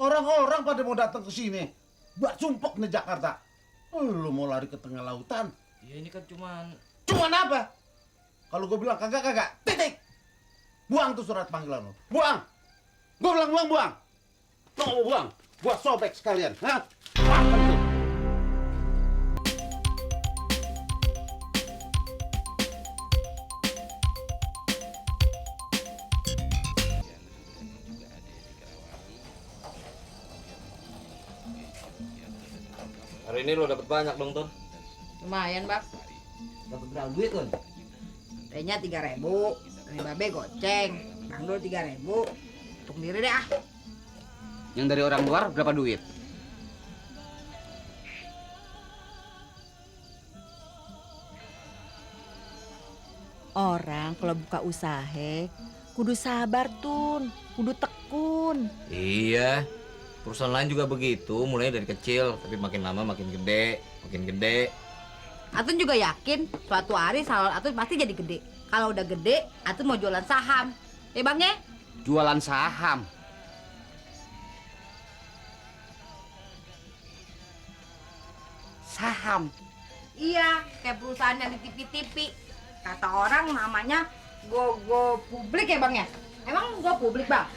Orang-orang pada mau datang ke sini. Buat sumpek nih Jakarta. Lu mau lari ke tengah lautan. Ya ini kan cuman... Cuman apa? Kalau gue bilang kagak, titik. Buang tuh surat panggilan lo. Buang. Gue bilang buang. Lo mau buang? Gua sobek sekalian. Hah? Apa itu? Hari ini lo dapet banyak dong, Ton. Lumayan, Bang. Dapet berapa duit, Ton? Tehnya 3.000, dari Babe goceng, Bang Dul 3.000. Untuk diri deh ah. Yang dari orang luar berapa duit? Orang kalau buka usaha kudu sabar Tun, kudu tekun. Iya. Perusahaan lain juga begitu, mulai dari kecil, tapi makin lama makin gede, makin gede. Atun juga yakin suatu hari salon Atun pasti jadi gede. Kalau udah gede, Atun mau jualan saham. Bang ya? Jualan saham. Saham. Iya, kayak perusahaan yang di TV-TV. Kata orang namanya Go Publik ya Bang ya? Emang Go Publik Bang?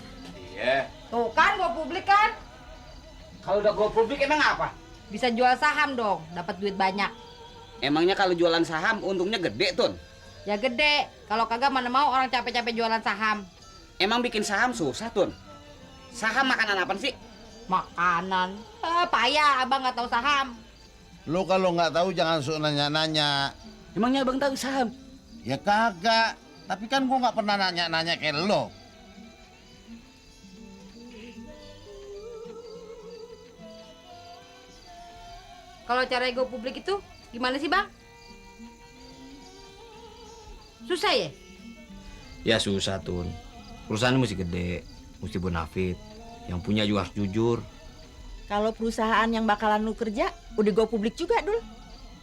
Iya. Tuh kan Go Publik kan? Kalau udah go publik emang apa? Bisa jual saham dong, dapat duit banyak. Emangnya kalau jualan saham untungnya gede, Tun? Ya gede, kalau kagak mana mau orang capek-capek jualan saham. Emang bikin saham susah, Tun? Saham makanan apa sih? Makanan. Payah abang nggak tahu saham. Lu kalau nggak tahu jangan suka nanya-nanya. Emangnya abang tahu saham? Ya kagak. Tapi kan gua nggak pernah nanya-nanya kayak lo. Kalau cara Go Publik itu gimana sih Bang? Susah ya? Ya susah, Tun. Perusahaan mesti gede, mesti bonafit. Yang punya juga harus jujur. Kalau perusahaan yang bakalan lu kerja udah go publik juga, Dul.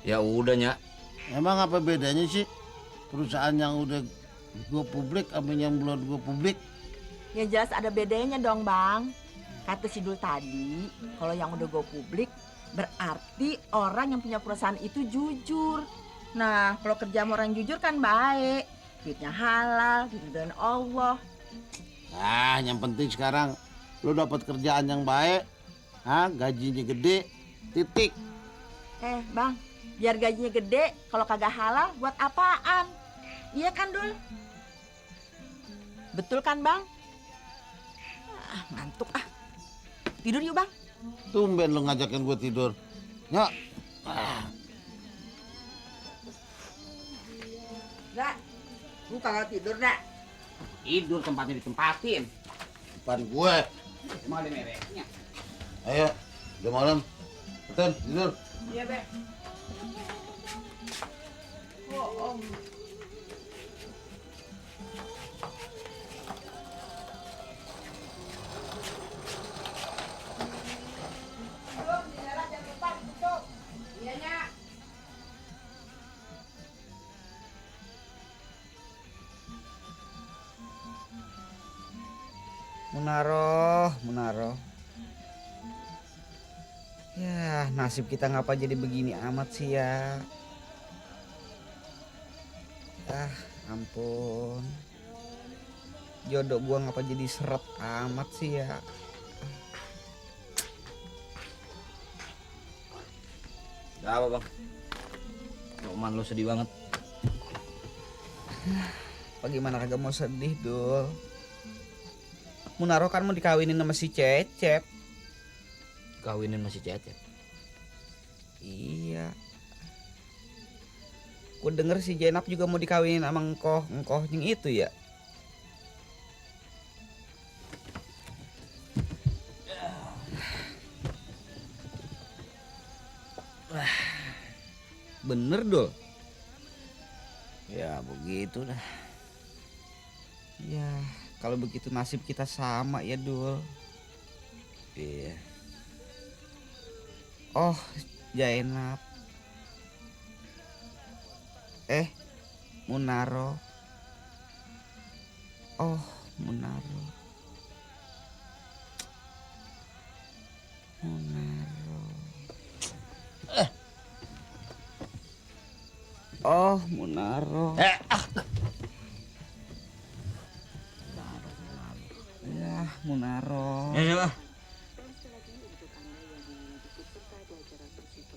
Ya udah, Nyak. Emang apa bedanya sih perusahaan yang udah go publik sama yang belum go publik? Ya jelas ada bedanya dong, Bang. Kata si Dul tadi, kalau yang udah go publik berarti orang yang punya perusahaan itu jujur. Nah, kalau kerja sama orang jujur kan baik. Duitnya halal, diridhoin Allah. Ah, yang penting sekarang lu dapat kerjaan yang baik, gajinya gede, titik. Bang, biar gajinya gede, kalau kagak halal buat apaan? Iya kan, Dul? Betul kan, Bang? Ngantuk ah. Tidur yuk, Bang. Tumben lu ngajakin gue tidur. Nyok. Nggak, lu kagak tidur dah. Tidur tempatnya ditempatin. Depan gue. Emang ada mereknya. Ayo, udah malam. Betul, tidur. Iya, Be. Oh, Om. Belum, di dalam jam 4 tutup. Iya, Nyak. Munaroh. Ya, nasib kita ngapa jadi begini amat sih ya. Ampun. Jodoh gua ngapa jadi seret amat sih ya. Gak apa, Bang. Roman lo sedih banget. Bagaimana kagak mau sedih, Dul? Munaroh kan mau dikawinin sama si Cecep. Kawinin masih Cecep. Iya. Gue denger si Jenap juga mau dikawinin sama engkoh yang itu ya. Bener, Dul? Ya begitu dah. Ya kalau begitu nasib kita sama ya, Dul. Iya. Oh, Jainab. Munaroh. Oh, Munaroh. Munaro. Oh, Munaro. Ya, Munaro. Ya,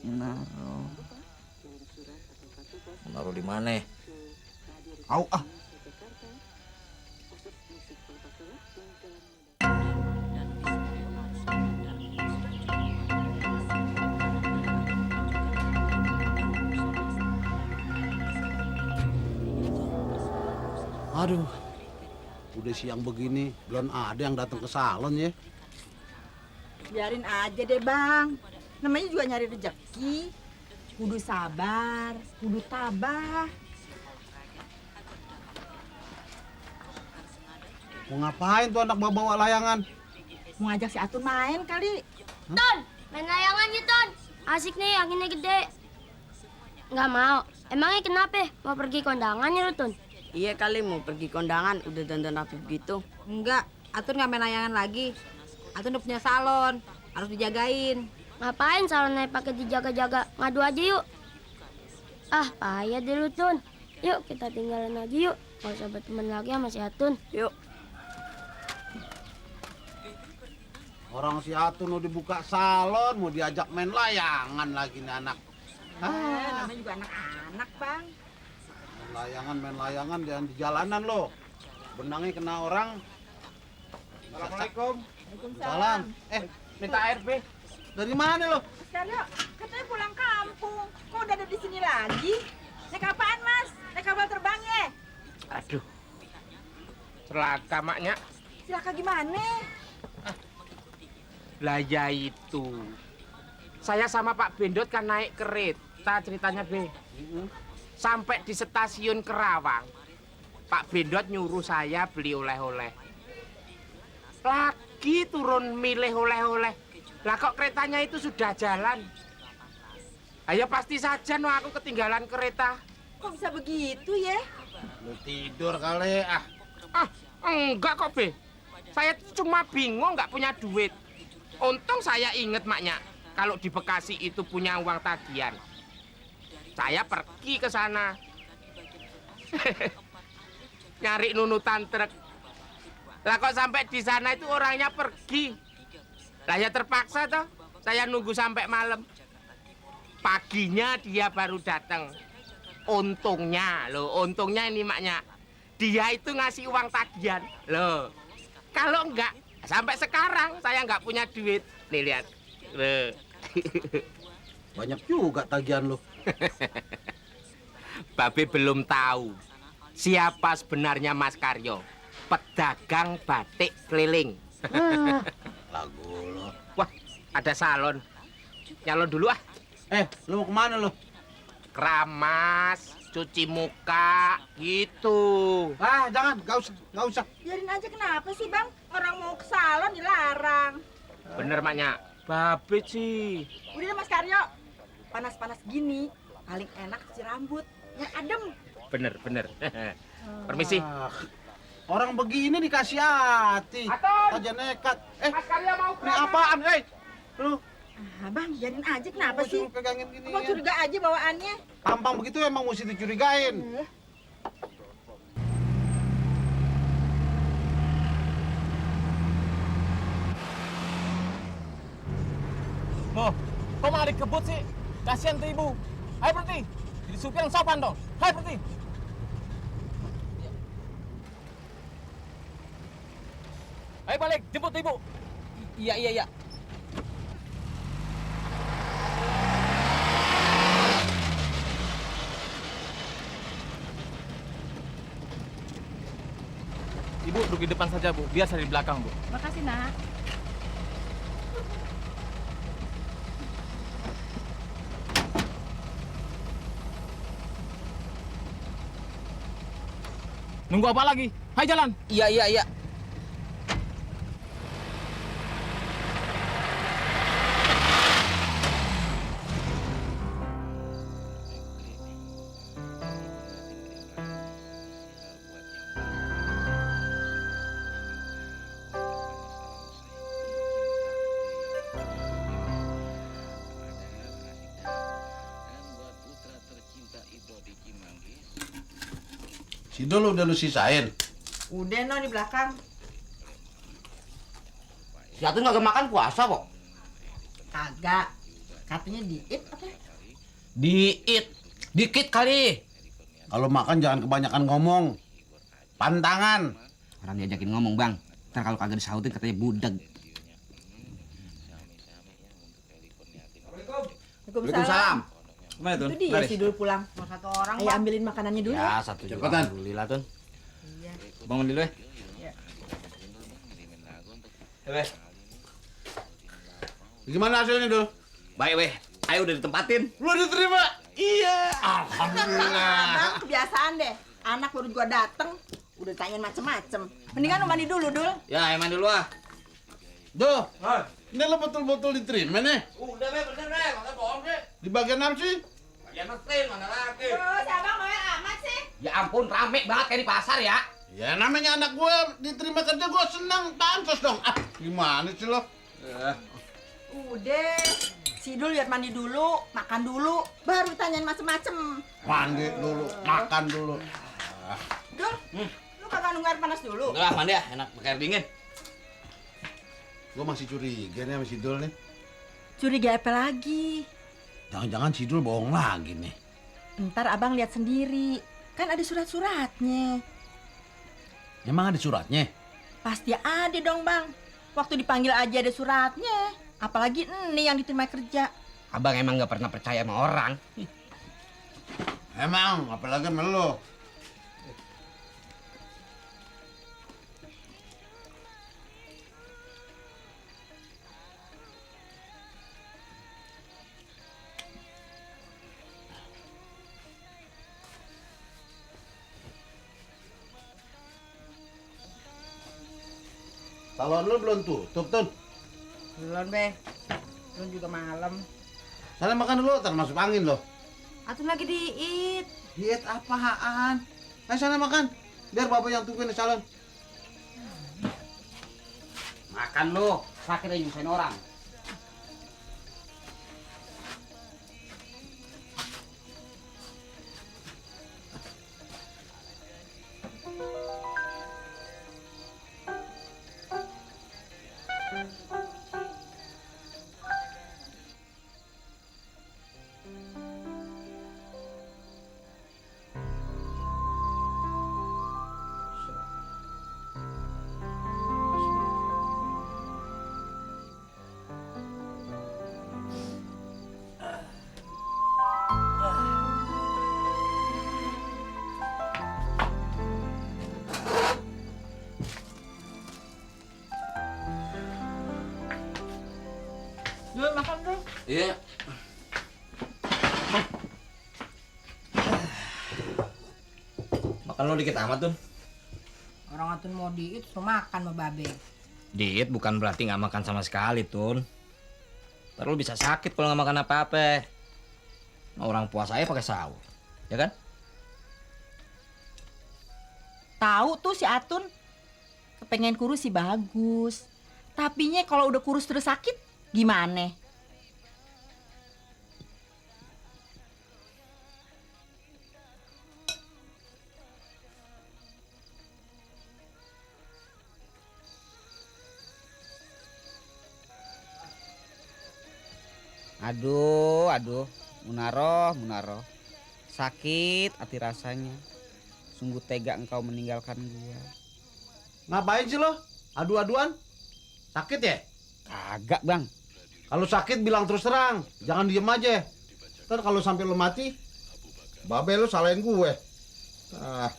Munaro. naruh di mana? Au ah. Aduh, udah siang begini, belum ada yang datang ke salon ya. Biarin aja deh bang. Namanya juga nyari rezeki. Kudu sabar, kudu tabah. Mau ngapain tuh anak bawa layangan? Mau ngajak si Atun main kali. Ton, main layangan yuk Ton. Asik nih, anginnya gede. Nggak mau. Emangnya kenapa? Mau pergi kondangan ya lu Ton? Iya kali mau pergi kondangan, udah dandan rapi begitu. Enggak, Atun nggak main layangan lagi. Atun udah punya salon, harus dijagain. Ngapain salonnya pakai dijaga-jaga? Ngadu aja yuk. Ah, payah deh lu Ton. Yuk kita tinggalin aja yuk. Gak usah berteman lagi sama si Atun. Yuk. Orang si Atun mau dibuka salon, mau diajak main layangan lagi nih anak. Namanya juga anak-anak bang. Main layangan jangan di jalanan lo. Benangnya kena orang. Assalamualaikum. Salam. Minta air, Be. Dari mana lo? Mas Karyo, katanya pulang kampung. Kok udah ada di sini lagi? Naik apaan mas? Naik kapal terbang ya? Aduh. Celaka maknya. Silaka gimana? Lah ya itu. Saya sama Pak Bendot kan naik kereta ceritanya, Be. Sampai di stasiun Kerawang. Pak Bendot nyuruh saya beli oleh-oleh. Lagi turun milih oleh-oleh. Lah kok keretanya itu sudah jalan? Ayo pasti saja no aku ketinggalan kereta. Kok bisa begitu ya? Lu tidur kali ah. Ah, enggak kok, Be. Saya cuma bingung nggak punya duit. Untung saya inget maknya, kalau di Bekasi itu punya uang tagihan. Saya pergi ke sana. Nyari nunutan truk. Lah kok sampai di sana itu orangnya pergi. Lah ya terpaksa toh, saya nunggu sampai malam. Paginya dia baru datang. Untungnya ini maknya. Dia itu ngasih uang tagihan. Loh, kalau enggak, sampai sekarang saya nggak punya duit. Nih lihat. Loh. Banyak juga tagihan lo. Babe belum tahu siapa sebenarnya Mas Karyo, pedagang batik keliling. Lagu lo. Wah, ada salon. Nyalon dulu ah. Lo mau kemana lo? Keramas, cuci muka, gitu. Ah, jangan, nggak usah. Biarin aja kenapa sih bang? Orang mau ke salon dilarang. Bener maknya. Babe sih. Udah deh Mas Karyo, panas-panas gini paling enak cuci rambut yang adem. Bener. Permisi. Ah, orang begini dikasih hati. Atun! Aja nekat. Mas Karyo mau Ini apaan? Lu Ah bang, biarin aja kenapa sih? suruh pegangin gini Abang ya. curiga aja bawaannya. Tampang begitu emang mesti dicurigain. Loh, kok malah dikebut sih? Kasihan tuh ibu. Ayo berhenti. Jadi supir yang sopan dong. Ayo berhenti. Ayo balik, jemput ibu. Iya. Ibu duduk di depan saja, Bu. Biar saya di belakang, Bu. Makasih nak. Nunggu apa lagi? Hai jalan. Iya. Sidul udah lu sisain. Udah no di belakang. Si Atun nggak makan puasa kok. Kagak. Katanya diet apa? Diit. Dikit kali. Kalau makan jangan kebanyakan ngomong. Pantangan. Orang diajakin ngomong, Bang. Ntar kalau kagak disautin katanya budak. Waalaikumsalam. Gimana tuh? Itu dia Sidul pulang. Mau satu orang, Ayo Bang. ambilin makanannya dulu Ya ya. satu juga. Cepetan. Alhamdulillah Tun. Iya. Bangun dulu ya. Weh. Gimana hasilnya, Dul? Baik weh. Ayo udah ditempatin. Lu diterima? Iya. Alhamdulillah. Bang, kebiasaan deh. Anak baru juga dateng, udah ditanyain macem-macem. Mendingan lu mandi dulu, Dul. Ya eman dulu ah. Duh, ini lo betul-betul diterima nih. Udah be bener deh. Masa bohong sih. Di bagian apa sih? Bagian mesin mana lagi. Terus abang mau amat sih? Ya ampun, rame banget kayak di pasar ya. Ya namanya anak gue diterima kerja gue senang, pantas dong. Ah, gimana sih lo? Udah. Sidul lihat mandi dulu, makan dulu, baru ditanyain macem-macem. Mandi dulu, makan dulu. Dul, lu kagak nunggu air panas dulu? Udah lah mandi ya. Enak pakai air dingin. Gue masih curiga nih sama Sidul nih. Curiga apa lagi? Jangan-jangan Sidul bohong lagi nih. Ntar abang lihat sendiri, kan ada surat-suratnya. Emang ada suratnya? Pasti ada dong bang. Waktu dipanggil aja ada suratnya. Apalagi ini yang diterima kerja. Abang emang nggak pernah percaya sama orang. Emang, apalagi sama lo. Salon lu belum tutup, Tun. Belum, Be. Belum juga malam. Sana makan dulu, termasuk angin loh. Atun lagi diit. Diet apaan? Ayo sana makan. Biar bapak yang tungguin di salon. Makan lu, sakit aja nyusahin orang. Dul makan dulu. Iya. Makan lo dikit amat Tun. Orang Atun mau diit, so makan sama Babe. Diet bukan berarti nggak makan sama sekali Tun. Ntar lu bisa sakit kalau nggak makan apa-apa. Nah, orang puasa aja pakai sahur, ya kan? Tahu tuh si Atun kepengen kurus sih bagus. Tapinya kalau udah kurus terus sakit gimana? Aduh, Munaro. Sakit hati rasanya. Sungguh tega engkau meninggalkan gua. Ngapain sih lo? Adu-aduan? Sakit ya? Kagak, Bang. Kalau sakit bilang terus terang, jangan diem aja. Ntar kalau sampai lo mati, babe lo salahin gue. Ah,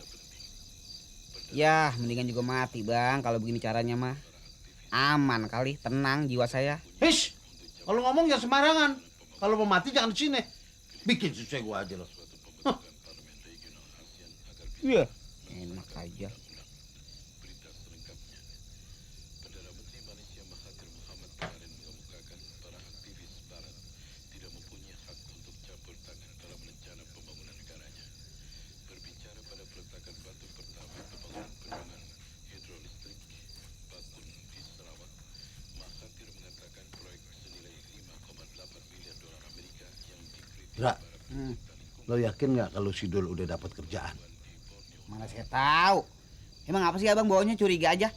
Ya, mendingan juga mati, Bang. Kalau begini caranya mah. Aman kali, tenang jiwa saya. hish, kalau ngomong ya sembarangan. Kalau mau mati jangan di sini. Bikin susah gue aja lo. Iya. Enak aja. Ra, lo yakin nggak kalau Sidul udah dapat kerjaan? Mana saya tahu. Emang apa sih abang bawanya curiga aja?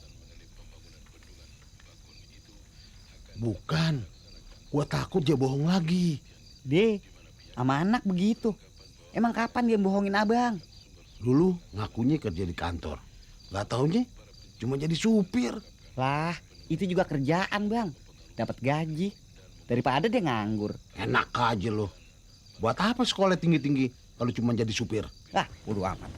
Bukan. Gua takut dia bohong lagi. Deh, sama anak begitu. Emang kapan dia bohongin abang? Dulu ngakunya kerja di kantor. Gak taunya cuma jadi supir. Lah, itu juga kerjaan bang. Dapat gaji. Daripada dia nganggur. Enak aja lo. Buat apa sekolah tinggi-tinggi kalau cuma jadi supir? Ah, bodo amat.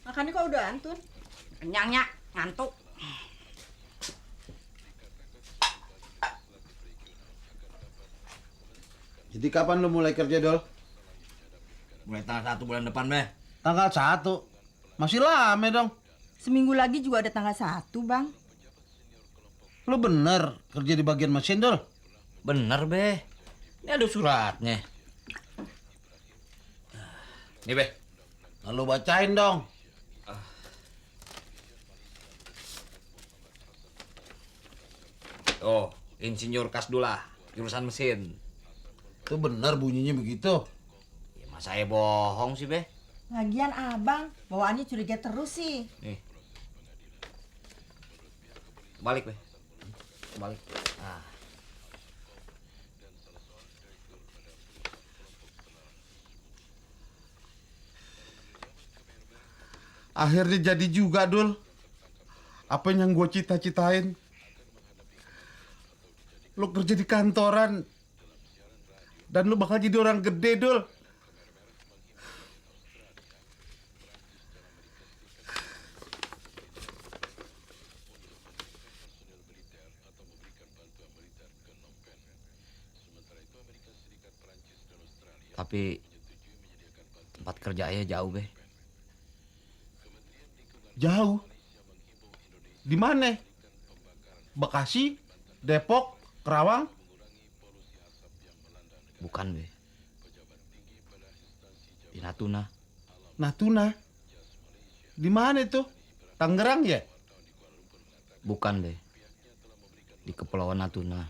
Makannya kok udah antun? Kenyangnya, ngantuk. Jadi kapan lo mulai kerja, Dol? Mulai tanggal 1 bulan depan, Beh. Tanggal 1. Masih lama dong. Seminggu lagi juga ada tanggal 1, Bang. Lo bener kerja di bagian mesin, Dol? Bener, Beh. Ini ada suratnya. Nih, Beh. Lalu bacain dong. Oh, insinyur Kasdullah, jurusan mesin. Itu bener bunyinya begitu. Ya, masa saya bohong sih, Beh? Lagian abang, bawaannya curiga terus sih. Nih. Balik, Beh. Balik. Nah. Akhirnya jadi juga, Dul. Apa yang gue cita-citain. Lo kerja di kantoran. Dan lo bakal jadi orang gede, Dul. Tapi tempat kerjanya jauh, Beh. Jauh? Di mana? Bekasi? Depok? Kerawang? Bukan, Beh. Di Natuna. Natuna? Di mana itu? Tangerang ya? Bukan, Beh. Di Kepulauan Natuna.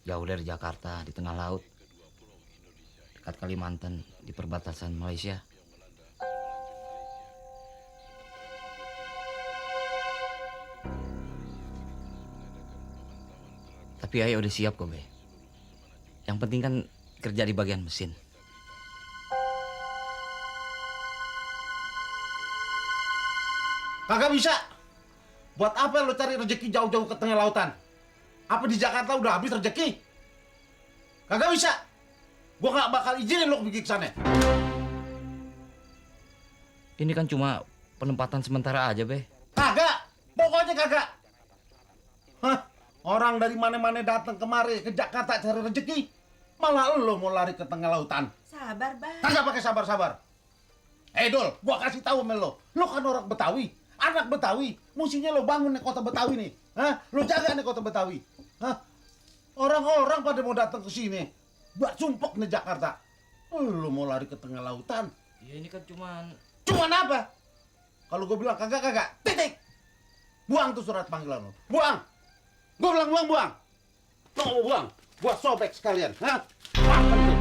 Jauh dari Jakarta, di tengah laut. Dekat Kalimantan, di perbatasan Malaysia. Tapi ayah udah siap kok, Be. Yang penting kan kerja di bagian mesin. Kagak bisa. Buat apa lo cari rezeki jauh-jauh ke tengah lautan? Apa di Jakarta udah habis rezeki? Kagak bisa. Gua gak bakal izinin lo pergi ke sana. Ini kan cuma penempatan sementara aja, Be. Kagak. Pokoknya kagak. Hah? Orang dari mana-mana datang kemari ke Jakarta cari rezeki. Malah lo mau lari ke tengah lautan. Sabar, Bang. Kagak pakai sabar-sabar. Dol, gua kasih tahu sama lo. Lo kan orang Betawi. Anak Betawi. Mestinya lo bangun nih kota Betawi nih. Hah? Lo jaga nih kota Betawi. Hah? Orang-orang pada mau datang ke sini. Buat sumpok nih Jakarta. Lo mau lari ke tengah lautan. Ya ini kan cuman Apa? Kalau gue bilang kagak. Titik. Buang tuh surat panggilan lo. Buang. Gue bilang buang. Lo mau buang? Gua sobek sekalian. Hah? Makan tuh.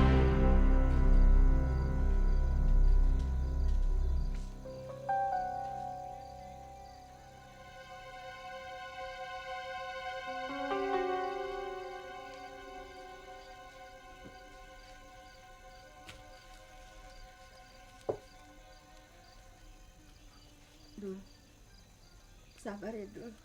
Dul, sabar ya Dul.